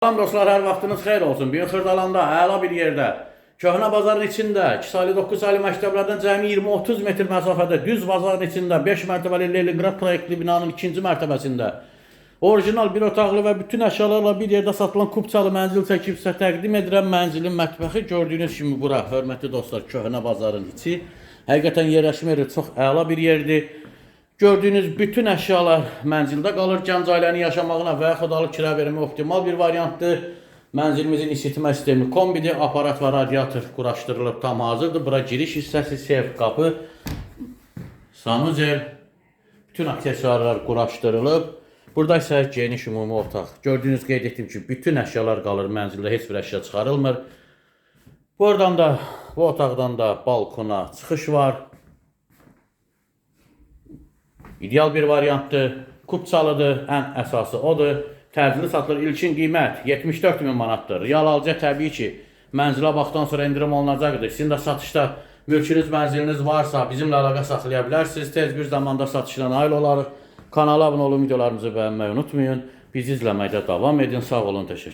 Salam dostlar, hər vaxtınız xeyir olsun. Bir Xırdalanda, əla bir yerdə, Köhnə bazarın içində, 2 saylı 9 saylı məktəblərdən cəmi 20-30 metr məsafədə, düz bazarın içində, 5 mərtəbəli Leningrad proyektli binanın ikinci mərtəbəsində orijinal bir otaqlı və bütün əşyalarla bir yerdə satılan kupçalı mənzil çəkib sizə təqdim edirəm. Mənzilin mətbəxi gördüyünüz kimi bura, hörmətli dostlar, Köhnə bazarın içi. Həqiqətən yerləşmə yeri çox əla bir yerdir. Gördüyünüz bütün əşyalar mənzildə qalır. Gənc ailənin yaşamağına və yaxud alıb kirə verməyə optimal bir variantdır. Mənzilimizin isitmə sistemi kombidir, aparat və radiator quraşdırılıb tam hazırdır. Bura giriş hissəsi, seyf qapı, sanuzel, bütün aksesuarlar quraşdırılıb. Burada isə geniş ümumi otaq. Gördüyünüz qeyd etdim ki, bütün əşyalar qalır mənzildə, heç bir əşya çıxarılmır. Buradan da, bu otaqdan da balkona çıxış var. İdeal bir variantdır. Kupçalıdır, ən əsası odur. Təcili satılır. İlkin qiymət 74 min manatdır. Real alıcıya təbii ki, mənzilə baxdan sonra endirim olunacaqdır. Sizin də satışda mülkünüz, mənziliniz varsa bizimlə əlaqə saxlaya bilərsiniz. Tez bir zamanda satışına nail olarıq. Kanala abunə olun, videolarımızı bəyənməyi unutmayın. Bizi izləməkdə davam edin. Sağ olun, təşəkkür.